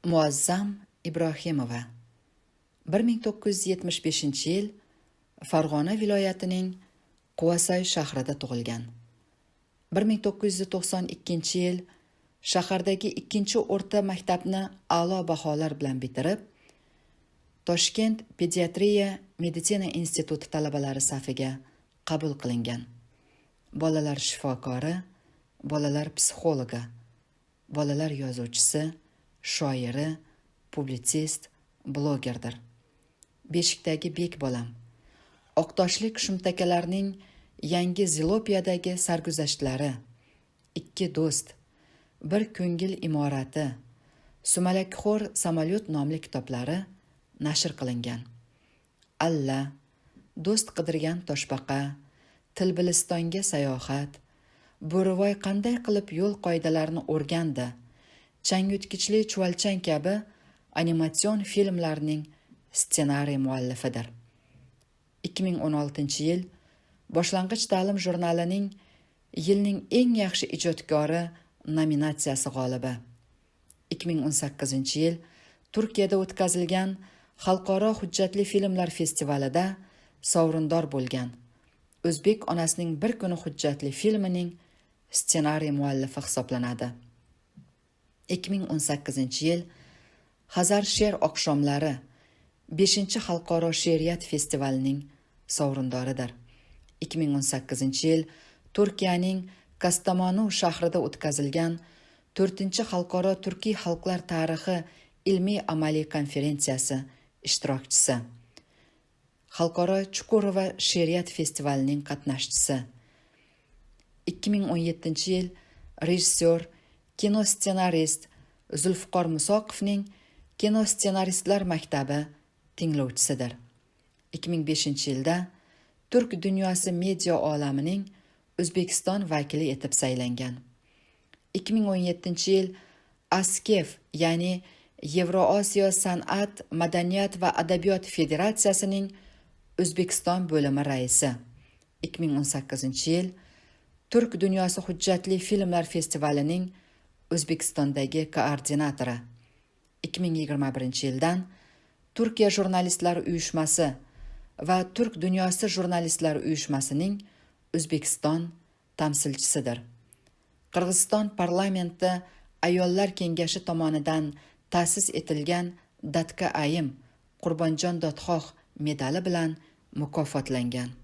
Muazzam Ibrohimova 1975-yil Farg'ona viloyatining Quvasoy shahrida tug'ilgan. 1992-yil shahardagi ikkinchi o'rta maktabni a'lo baholar bilan bitirib, Toshkent pediatriya meditsina instituti talabalari safiga qabul qilingan. Bolalar shifokori, bolalar psixologi, bolalar yozuvchisi, shoiri, publitsist, blogerdir. Beshikdagi bek bolam. Oqtoshlik shumtakalarning Yangi Zelopiyadagi sarguzashtlari, Ikki do'st, Bir ko'ngil imorati, Sumalakxo'r samolyot nomli kitoblari nashr qilingan. Alla, Do'st qidirgan toshbaqa, Tilbilistonga sayohat, Bo'rivoy qanday qilib yo'l qoidalarini o'rgandi, Changyutgichli chuvalchang kabi animatsion filmlarning ssenariy muallifidir. 2016-yil Boshlang'ich ta'lim jurnalining Yilning eng yaxshi ijodkori nominatsiyasi g'olibi. 2018-yil Turkiyada o'tkazilgan Xalqaro hujjatli filmlar festivalida sovrindor bo'lgan O'zbek onasining bir kuni hujjatli filmining ssenariy muallifi hisoblanadi. 2018-yil Xazar she'r oqshomlari 5-xalqaro she'riyat festivalining sovrindoridir. 2018-yil Turkiyaning Kastamonu shahrida o'tkazilgan 4-xalqaro turkiy xalqlar tarixi ilmiy-amaliy konferensiyasi ishtirokchisi. Xalqaro Chuqurova she'riyat festivalining qatnashchisi. 2017-yil rejissyor, kino ssenarist Zulfiqor Musoqovning Kino ssenaristlar maktabi tinglovchisidir. 2005-yilda Turk dunyosi media olamining O'zbekiston vakili etib saylangan. 2017-yil ASKEF, ya'ni Yevroosiyo san'at, madaniyat va adabiyot federatsiyasining O'zbekiston bo'limi raisi. 2018-yil Turk dunyosi hujjatli filmlar festivalining O'zbekistondagi koordinatori. 2021-yildan Turkiya jurnalistlari uyushmasi va Turk dunyosi jurnalistlari uyushmasining O'zbekiston tamsilchisidir. Qirg'iziston parlamenti Ayollar kengashi tomonidan ta'sis etilgan Datka Ayim Qurbonjon Dodxoh medali bilan mukofotlangan.